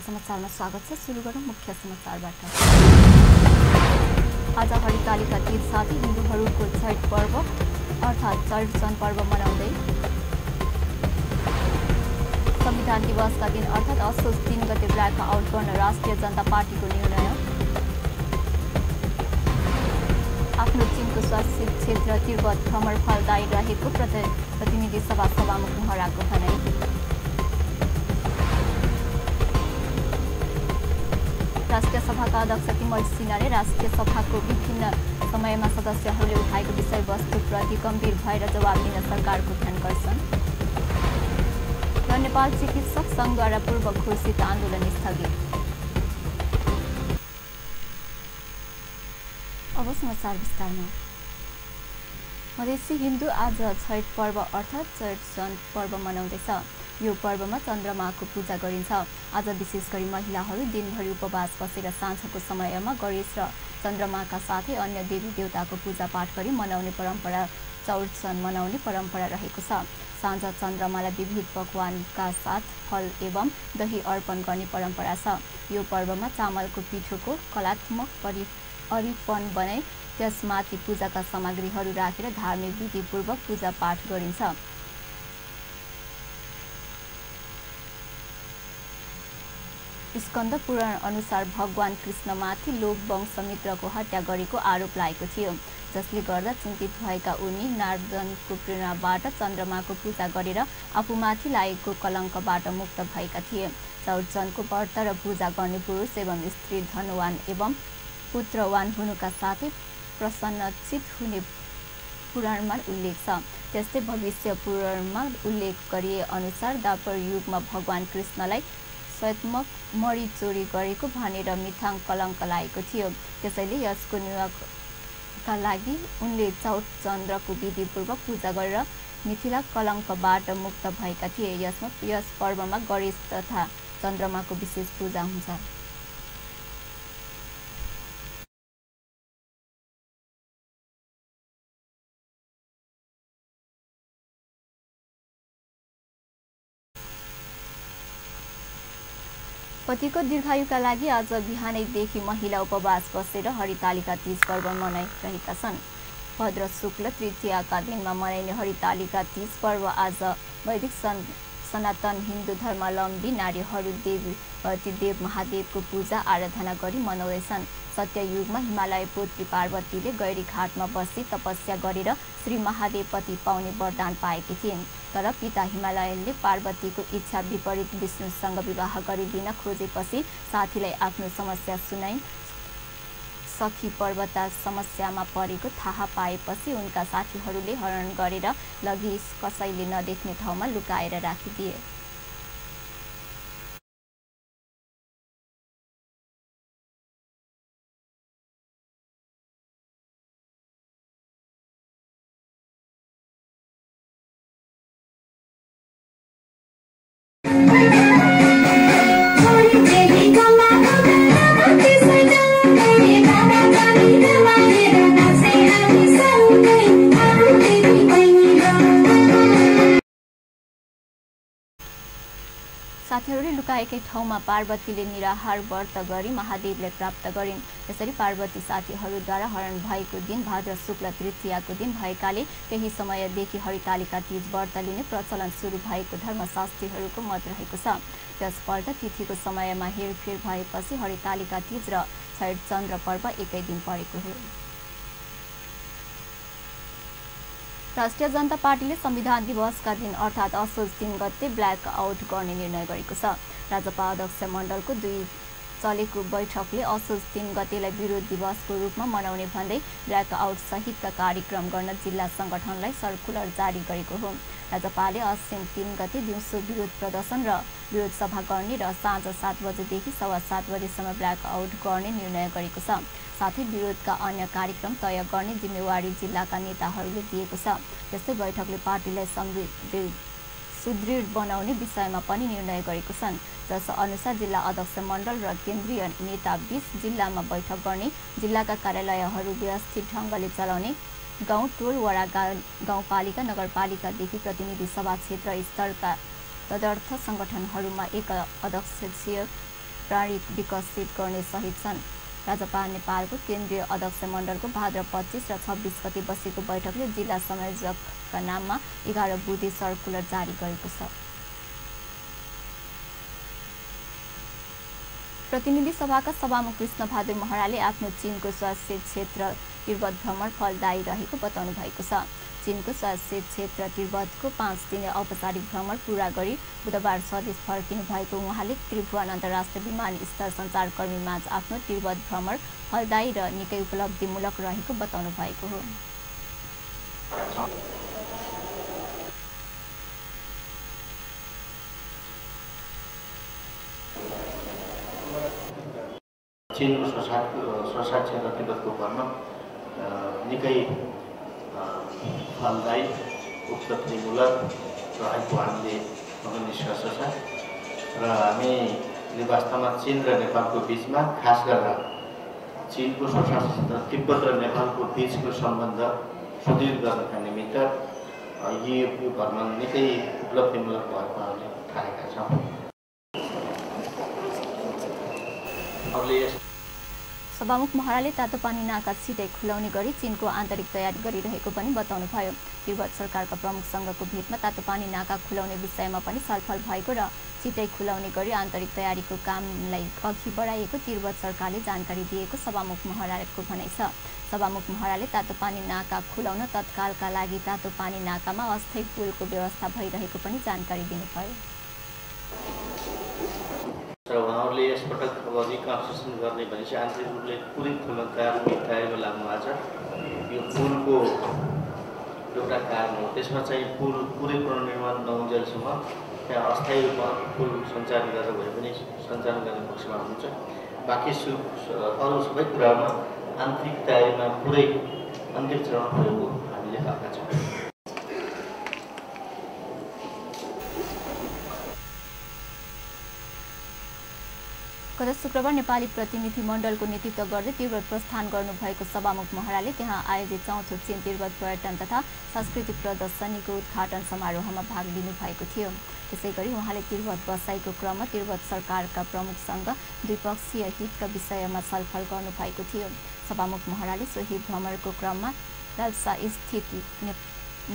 समाचारमा स्वागत छ। सुरु गरौँ मुख्य समाचारबाट। आज हरितालिका तीज साथै हिन्दूहरूको छठ पर्व अर्थात् चर्चन पर्व मनाउँदै संविधान दिवसका दिन अर्थात् असोज 3 गते ब्ल्याक आउट गर्न राष्ट्रिय जनता पार्टीको निर्णय। आफ्नो चीनको स्वास्थ्य क्षेत्र तिब्बत भ्रमण फलदायी रहेको प्रतिनिधि सभा सभामुख महराको भनाई। राष्ट्रिय सभाका अध्यक्ष तिमल सिन्हाले राष्ट्रिय सभाको विभिन्न समयमा सदस्यहरूले उठाएको विषयवस्तुप्रति गम्भीर भएर जवाब दिन सरकारको ध्यानकर्षण। र नेपाल चिकित्सक सङ्घद्वारा पूर्व घोषित आन्दोलन स्थगित। अब समाचार विस्तारमा। मधेसी हिन्दू आज छठ पर्व अर्थात् चर्चन पर्व मनाउँदैछ। यो पर्वमा चन्द्रमाको पूजा गरिन्छ। आज विशेष गरी महिलाहरू दिनभरि उपवास बसेर साँझको समयमा गणेश र चन्द्रमाका साथै अन्य देवी देवताको पूजापाठ गरी मनाउने परम्परा चौरचन मनाउने परम्परा रहेको छ। साँझ चन्द्रमालाई विविध पकवानका साथ फल एवं दही अर्पण गर्ने परम्परा छ। यो पर्वमा चामलको पिठोको कलात्मक अरिपन बनाई त्यसमाथि पूजाका सामग्रीहरू राखेर धार्मिक विधिपूर्वक पूजापाठ गरिन्छ। स्कन्द पुराण अनुसार भगवान कृष्णमाथि लोभ वंशमित्रको हत्या गरेको आरोप लागेको थियो, जसले गर्दा चिन्तित भएका उनी नारदनको प्रेरणाबाट चन्द्रमाको पूजा गरेर आफूमाथि लागेको कलङ्कबाट मुक्त भएका थिए। चौरचनको व्रत र पूजा गर्ने पुरुष एवं स्त्री धनवान एवं पुत्रवान हुनुका साथै प्रसन्नचित हुने पुराणमा उल्लेख छ। त्यस्तै भविष्य पुराणमा उल्लेख गरिए अनुसार द्वापर युगमा भगवान कृष्णलाई श्वेतमक मरी चोरी गरेको भनेर मिथाङ कलङ्क लागेको थियो। त्यसैले यसको निवारणका लागि उनले चौथ चन्द्रको विधिपूर्वक पूजा गरेर मिथिला कलङ्कबाट मुक्त भएका थिए। यस पर्वमा गणेश तथा चन्द्रमाको विशेष पूजा हुन्छ। पतिको दीर्घायुका लागि आज बिहानैदेखि महिला उपवास बसेर हरितालिका तीज पर्व मनाइरहेका छन्। भद्र शुक्ल तृतीयाका दिनमा मनाइने हरितालिका तीज पर्व आज वैदिक सनातन हिन्दू धर्मावलम्बी नारीहरू देव महादेवको पूजा आराधना गरी मनाउँदैछन्। सत्ययुगमा हिमालय पुत्री पार्वतीले गैरी घाटमा बसी तपस्या गरेर श्री महादेव पति पाउने वरदान पाएकी थिइन्। तर पिता हिमालयले पार्वतीको इच्छा विपरीत विष्णुसँग विवाह गरिदिन खोजेपछि साथीलाई आफ्नो समस्या सुनाइन्। सखी पर्वता समस्यामा परेको थाहा पाएपछि उनका साथीहरूले हरण गरेर लगी कसैले नदेख्ने ठाउँमा लुकाएर राखिदिए। साथीहरूले लुकाएकै ठाउँमा पार्वतीले निराहार व्रत गरी महादेवलाई प्राप्त गरिन्। यसरी पार्वती साथीहरूद्वारा हरण भएको दिन भाद्र शुक्ल तृतीयाको दिन भएकाले त्यही समयदेखि हरितालिका तीज व्रत लिने प्रचलन सुरु भएको धर्मशास्त्रीहरूको मत रहेको छ। त्यसपल्ट तिथिको समयमा हेरफेर भएपछि हरितालिका तीज र छठ चन्द्र पर्व एकै दिन परेको हो। राष्ट्रिय जनता पार्टीले संविधान दिवसका दिन अर्थात् असोज 3 गते ब्ल्याक आउट गर्ने निर्णय गरेको छ। राजपा अध्यक्ष मण्डलको 2 चलेको बैठकले असोज 3 गतेलाई विरोध दिवसको रूपमा मनाउने भन्दै ब्ल्याक आउट सहितका कार्यक्रम गर्न जिल्ला सङ्गठनलाई सर्कुलर जारी गरेको हो। राजपाले असिन 3 गते दिउँसो विरोध प्रदर्शन र विरोध सभा गर्ने र साँझ 7 बजेदेखि 7:15 बजेसम्म ब्ल्याक आउट गर्ने निर्णय गरेको छ। साथै विरोधका अन्य कार्यक्रम तय गर्ने जिम्मेवारी जिल्लाका नेताहरूले दिएको छ। त्यस्तै बैठकले पार्टीलाई सुदृढ बनाउने विषयमा पनि निर्णय गरेको छन्, जस अनुसार जिल्ला अध्यक्ष मण्डल र केन्द्रीय नेता बीच जिल्लामा बैठक गर्ने, जिल्लाका कार्यालयहरू व्यवस्थित ढङ्गले चलाउने, गाउँ टोल वडा गाउँपालिका नगरपालिकादेखि प्रतिनिधि सभा क्षेत्र स्तरका तदर्थ सङ्गठनहरूमा एक अध्यक्षीय प्रणाली विकसित गर्ने सहित छन्। राजपा नेपालको केन्द्रीय अध्यक्ष मण्डलको भाद्र 25 र 26 गते बसेको बैठकले जिल्ला संयोजकका नाममा 11 बुँदे सर्कुलर जारी गरेको छ। प्रतिनिधि सभाका सभामुख कृष्णबहादुर महराले आफ्नो चीनको स्वायत्त क्षेत्र तिब्बत भ्रमण फलदायी रहेको बताउनु भएको छ। चीनको स्वायत्त क्षेत्र तिब्बतको 5 दिने औपचारिक भ्रमण पूरा गरी बुधबार स्वदेश फर्किनु भएको उहाँले त्रिभुवन अन्तर्राष्ट्रिय विमानस्थल सञ्चारकर्मीमाझ आफ्नो तिब्बत भ्रमण फलदायी र निकै उपलब्धिमूलक रहेको बताउनु भएको हो। चीनको स्वशासी क्षेत्र तिब्बतको भ्रमण निकै फलदायी उपलब्धिमूलक रहेको हामीले निष्कर्ष छ र हामीले वास्तवमा चीन र नेपालको बिचमा खास गरेर चीनको स्वशासी क्षेत्र तिब्बत र नेपालको बिचको सम्बन्ध सुदृढ गर्नका निमित्त यो भ्रमण निकै उपलब्धिमूलक भएको हामीले ठानेका छौँ। सभामुख महराले तातोपानी नाका छिटै खुलाउने गरी चीनको आन्तरिक तयारी गरिरहेको पनि बताउनुभयो। तिब्बत सरकारका प्रमुखसँगको भेटमा तातोपानी नाका खुलाउने विषयमा पनि छलफल भएको र छिटै खुलाउने गरी आन्तरिक तयारीको कामलाई अघि बढाइएको तिब्बत सरकारले जानकारी दिएको सभामुख महराको भनाइ छ। सभामुख महराले तातोपानी नाका खुलाउन तत्कालका लागि तातोपानी नाकामा अस्थायी पुलको व्यवस्था भइरहेको पनि जानकारी दिनुभयो। र उहाँहरूले यसपटक अब रिकन्स्ट्रक्सन गर्ने भनेपछि आन्तरिक रूपले पुरै खुल्न तयारीमा लाग्नु भएको छ। यो पुलको एउटा कारण हो, त्यसमा चाहिँ पुल पुरै पुनर्निर्माण नहुन्जेलसम्म त्यहाँ अस्थायी रूपमा पुल सञ्चालन गरेर भए पनि सञ्चालन गर्ने पक्षमा हुनुहुन्छ। बाँकी अरू सबै कुरामा आन्तरिक तयारीमा पुरै अन्तिम चरण पुगेको हामीले पाएका छौँ। गत शुक्रबार नेपाली प्रतिनिधि मण्डलको नेतृत्व गर्दै तिब्बत प्रस्थान गर्नुभएको सभामुख महराले त्यहाँ आयोजित 4औं चीन तिब्बत पर्यटन तथा सांस्कृतिक प्रदर्शनीको उद्घाटन समारोहमा भाग लिनुभएको थियो। त्यसैगरी उहाँले तिब्बत बसाइको क्रममा तिब्बत सरकारका प्रमुखसँग द्विपक्षीय हितका विषयमा छलफल गर्नुभएको थियो। सभामुख महराले सोही भ्रमणको क्रममा लाल्सा स्थित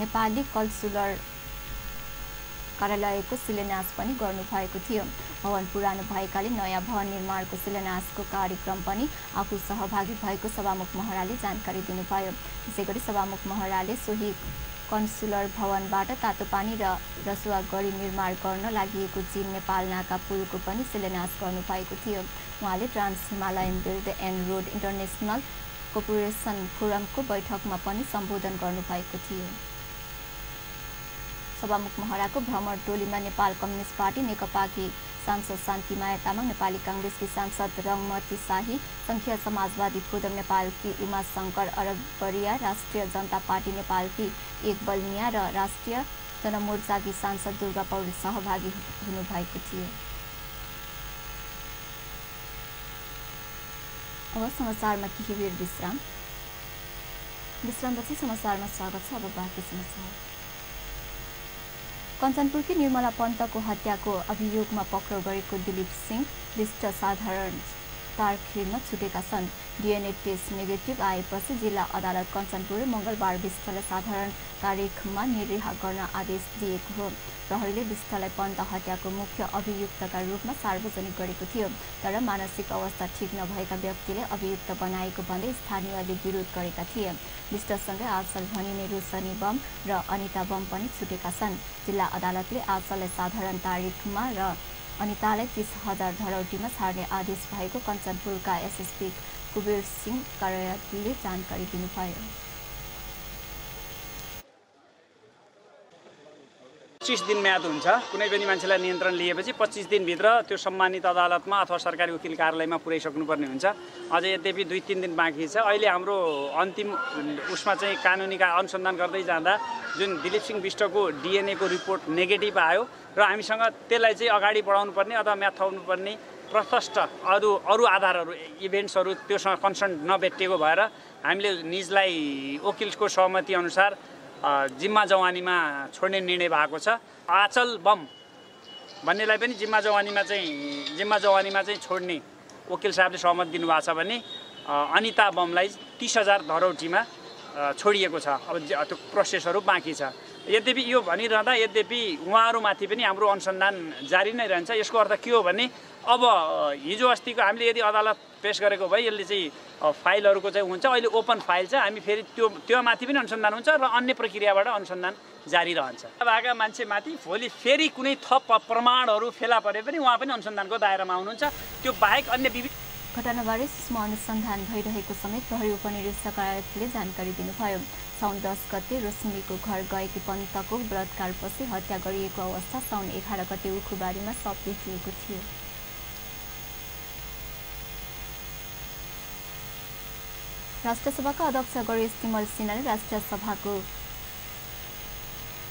नेपाली कन्सुलर कार्यालयको शिलान्यास पनि गर्नुभएको थियो। भवन पुरानो भएकाले नयाँ भवन निर्माणको शिलान्यासको कार्यक्रम पनि आफू सहभागी भएको सभामुख महराले जानकारी दिनुभयो। त्यसैगरी सभामुख महराले सोही कन्सुलर भवनबाट तातोपानी र रसुवा गढी निर्माण गर्न लागि चीन नेपाल नाका पुलको पनि शिलान्यास गर्नुभएको थियो। उहाँले trans Himalayan build and road international corporation फोरमको बैठकमा पनि सम्बोधन गर्नुभएको थियो। सभामुख महराको भ्रमण टोलीमा नेपाल कम्युनिस्ट पार्टी नेकपाकी सांसद शान्तिमाया तामाङ, नेपाली काङ्ग्रेसकी सांसद रङ्गमती शाही, संघीय समाजवादी फोरम नेपालकी उमाशङ्कर अरबरिया, राष्ट्रिय जनता पार्टी नेपालकी एकबल मिया र राष्ट्रिय जनमोर्चाकी सांसद दुर्गा पौडेल सहभागी हुनुभएको थियो। अब समाचारमा केही बेर विश्रामपछि समाचारमा स्वागत छ। अब बाँकी समाचार। कञ्चनपुरकी निर्मला पन्तको हत्याको अभियोगमा पक्राउ गरेको दिलीप सिंह विष्ट साधारण तारखेलमा छुटेका छन्। डिएनए टेस्ट नेगेटिभ आएपछि जिल्ला अदालत कञ्चनपुरले मङ्गलबार विष्टलाई साधारण तारिखमा निर्रिहा गर्न आदेश दिएको हो। प्रहरीले विष्टलाई पन्त हत्याको मुख्य अभियुक्तका रूपमा सार्वजनिक गरेको थियो, तर मानसिक अवस्था ठिक नभएका व्यक्तिले अभियुक्त बनाएको भन्दै स्थानीयले विरोध गरेका थिए। विष्टसँगै आजल भनिने रोशनी बम र अनिता बम पनि छुटेका छन्। जिल्ला अदालतले आजललाई साधारण तारिखमा र अनितालाई 30,000 धरौटीमा छाड्ने आदेश भएको कञ्चनपुरका एसएसपी कुबेर सिंह कार्यालयले जानकारी दिनुभयो। 25 दिन म्याद हुन्छ। कुनै पनि मान्छेलाई नियन्त्रण लिएपछि 25 दिनभित्र त्यो सम्मानित अदालतमा अथवा सरकारी वकिल कार्यालयमा पुर्याइसक्नुपर्ने हुन्छ। अझै यद्यपि 2-3 दिन बाँकी छ। अहिले हाम्रो अन्तिम उसमा चाहिँ कानुनी अनुसन्धान गर्दै जाँदा जुन दिलीप सिंह विष्टको डिएनएको रिपोर्ट नेगेटिभ आयो र हामीसँग त्यसलाई चाहिँ अगाडि बढाउनु पर्ने अथवा म्याद पर्ने प्रशस्त अरू आधारहरू इभेन्ट्सहरू त्योसँग कन्सर्न नभेटिएको भएर हामीले निजलाई वकिलको सहमति अनुसार जिम्मा जवानीमा छोड्ने निर्णय भएको छ। आचल बम भन्नेलाई पनि जिम्मा जवानीमा चाहिँ छोड्ने वकिल साहबले सहमति दिनुभएको छ भने अनिता बमलाई 30,000 धरौटीमा छोडिएको छ। अब त्यो प्रोसेसहरू बाँकी छ। यद्यपि यो भनिरहँदा उहाँहरूमाथि पनि हाम्रो अनुसन्धान जारी नै रहन्छ। यसको अर्थ के हो भने अब हिजो अस्तिको हामीले यदि अदालत पेश गरेको भए यसले चाहिँ फाइलहरूको चाहिँ हुन्छ, अहिले ओपन फाइल छ। हामी फेरि त्यो माथि पनि अनुसन्धान हुन्छ र अन्य प्रक्रियाबाट अनुसन्धान जारी रहन्छ। भएका मान्छेमाथि भोलि फेरि कुनै थप प्रमाणहरू फेला परे पनि उहाँ पनि अनुसन्धानको दायरामा आउनुहुन्छ। त्यो बाहेक अन्य घटनाबारे सूक्ष्म अनुसन्धान भइरहेको समेत प्रहरी उपनिरीक्षक कार्यालयले जानकारी दिनुभयो। साउन 10 गते रोशनीको घर गएकी पन्तको बलात्कारपछि हत्या गरिएको अवस्था साउन 11 गते उखुबारीमा शव भेटिएको थियो। राष्ट्रिय सभाका अध्यक्ष गणेश तिमल सिन्हाले राष्ट्रिय सभाको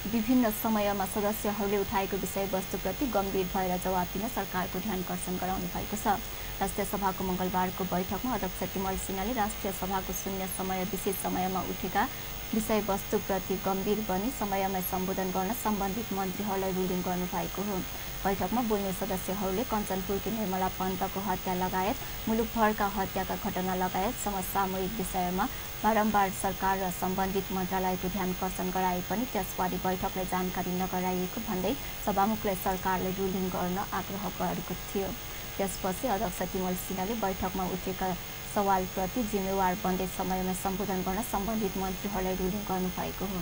विभिन्न समयमा सदस्यहरूले उठाएको विषयवस्तुप्रति गम्भीर भएर जवाब दिन सरकारको ध्यानकर्षण गराउनु भएको छ। राष्ट्रिय सभाको मङ्गलबारको बैठकमा अध्यक्ष तिमल सिन्हाले राष्ट्रिय सभाको शून्य समय विशेष समयमा उठेका विषयवस्तुप्रति गम्भीर बनी समयमै सम्बोधन गर्न सम्बन्धित मन्त्रीहरूलाई रुलिङ गर्नुभएको हो। बैठकमा बोल्ने सदस्यहरूले कञ्चनपुरकी निर्मला पन्तको हत्या लगायत मुलुकभरका हत्याका घटना लगायत समसामयिक विषयमा बारम्बार सरकार र सम्बन्धित मन्त्रालयको ध्यानकर्षण गराए पनि त्यसबारे बैठकले जानकारी नगराइएको भन्दै सभामुखले सरकारले रुलिङ गर्न आग्रह गरेको थियो। त्यसपछि अध्यक्ष तिमल सिन्हाले बैठकमा उठेका सवालप्रति जिम्मेवार बन्दै समयमा सम्बोधन गर्न सम्बन्धित मन्त्रीहरूलाई रुलिङ गर्नुभएको हो।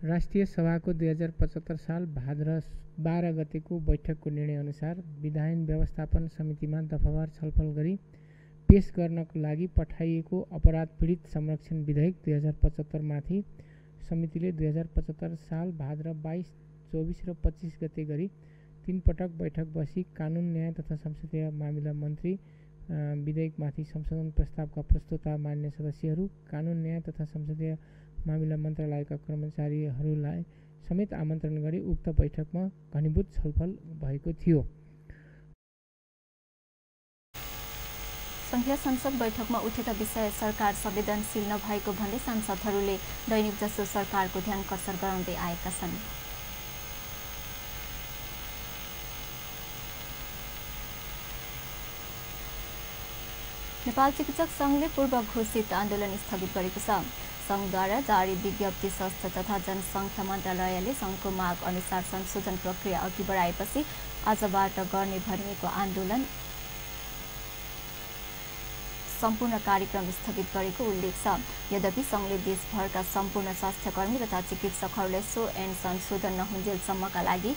राष्ट्रिय सभाको 2075 साल भाद्र 12 गतेको बैठकको निर्णय अनुसार विधायन व्यवस्थापन समितिमा दफावार छलफल गरी पेश गर्नको लागि पठाइएको अपराध पीडित संरक्षण विधेयक 2075 माथि समितिले 2075 साल भाद्र 22, 24 र 25 गते गरी 3 पटक बैठक बसी कानुन न्याय तथा संसदीय मामिला मन्त्री विधेयकमाथि संशोधन प्रस्तावका प्रस्तोता मान्य सदस्यहरू, कानुन न्याय तथा संसदीय मामिला मन्त्रालयका कर्मचारीहरूलाई समेत आमन्त्रण गरी उक्त बैठकमा घनीभूत छलफल भएको थियो। संघीय संसद बैठकमा उठेका विषय सरकार संवेदनशील नभएको भन्दै सांसदहरूले दैनिक जसो सरकारको ध्यानकर्षण गराउँदै आएका छन्। नेपाल चिकित्सक संघले पूर्व घोषित आन्दोलन स्थगित गरेको छ। संघद्वारा जारी विज्ञप्ति स्वास्थ्य तथा जनसङ्ख्या मन्त्रालयले संघको माग अनुसार संशोधन प्रक्रिया अघि बढाएपछि आजबाट गर्ने भनिएको आन्दोलन सम्पूर्ण कार्यक्रम स्थगित गरेको उल्लेख छ। यद्यपि संघले देशभरका सम्पूर्ण स्वास्थ्यकर्मी तथा चिकित्सकहरूलाई सो एन्ड संशोधन नहुन्जेलसम्मका लागि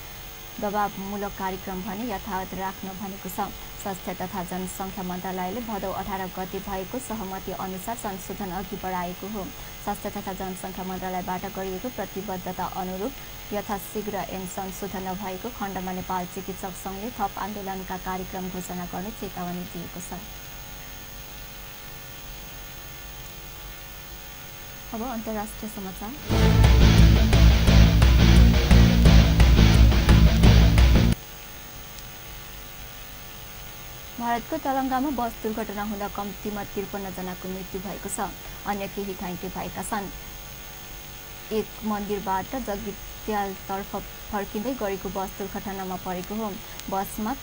दबावमूलक कार्यक्रम भने यथावत राख्न भनेको छ। स्वास्थ्य तथा जनसङ्ख्या मन्त्रालयले भदौ 18 गते भएको सहमति अनुसार संशोधन अघि बढाएको हो। स्वास्थ्य तथा जनसङ्ख्या मन्त्रालयबाट गरिएको प्रतिबद्धता अनुरूप यथाशीघ्र एन संशोधन नभएको खण्डमा नेपाल चिकित्सक संघले थप आन्दोलनका कार्यक्रम घोषणा गर्ने चेतावनी दिएको छ। अब अन्तर्राष्ट्रिय समाचार। भारतको तेलङ्गानामा बस दुर्घटना हुँदा कम्तीमा 53 जनाको मृत्यु भएको छ। अन्य केही घाइते भएका छन्। एक मन्दिरबाट जगित्यालतर्फ फर्किँदै गरेको बस दुर्घटनामा परेको हो। बसमा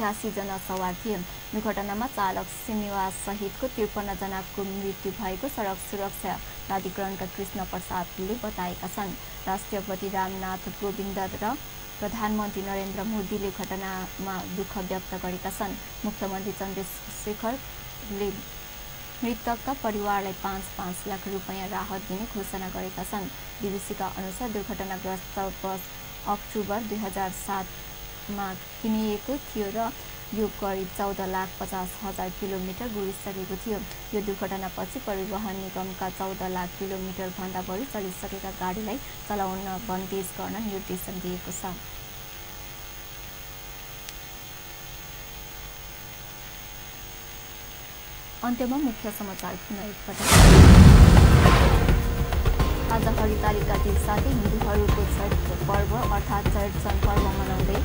86 जना सवार थिए। दुर्घटनामा चालक श्रीनिवास सहितको 53 जनाको मृत्यु भएको सडक सुरक्षा प्राधिकरणका कृष्ण प्रसादले बताएका छन्। राष्ट्रपति रामनाथ कोविन्द र प्रधानमन्त्री नरेन्द्र मोदीले घटनामा दुःख व्यक्त गरेका छन्। मुख्यमन्त्री चन्द्रशेखरले मृतकका परिवारलाई 5-5 लाख रुपैयाँ राहत दिने घोषणा गरेका छन्। बीबीसीका अनुसार दुर्घटनाग्रस्त बस अक्टोबर 2007मा किनिएको थियो र यो करिब 14,50,000 किलोमिटर गुडिसकेको थियो। यो दुर्घटनापछि परिवहन निगमका 14 लाख किलोमिटर भन्दा बढी चलिसकेका गाडीलाई चलाउन बन्देज गर्न निर्देशन दिएको छ। अन्त्यमा मुख्य समाचार पुनः एकपटक। आज हरितालिका दिन साथै हिन्दूहरूको छठ पर्व अर्थात् चैत्र पर्व मनाउँदै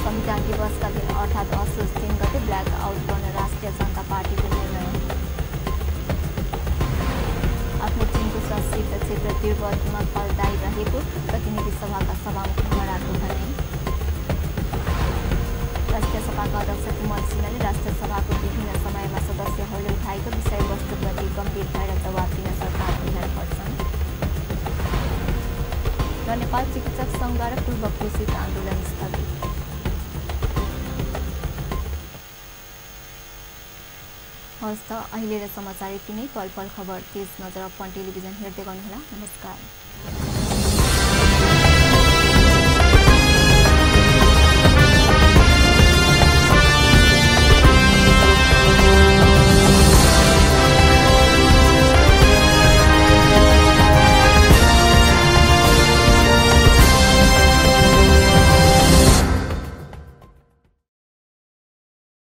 संविधान दिवसका दिन अर्थात् असोज 3 गते ब्ल्याक आउट गर्न राष्ट्रिय जनता पार्टीको निर्णय। आफ्नो चिनको संसदीय क्षेत्र तिब्बतमा फलदायी रहेको प्रतिनिधि सभाका सभामुख खराको भनाई। राष्ट्रिय सभाका अध्यक्ष कुमार सिंहले राष्ट्रिय सभाको विभिन्न समयमा सदस्यहरूले उठाएको विषयवस्तुप्रति गम्भीर भएर जवाब दिन सरकारको ध्यान पर्छन्। र नेपाल चिकित्सक सङ्घ र पूर्व घोषित आन्दोलन स्थगित। हस्त अहिले र समाचार यति नै। पल पल खबर तेज नजर अपन टेलिभिजन हेर्दै गर्नुहोला। नमस्कार।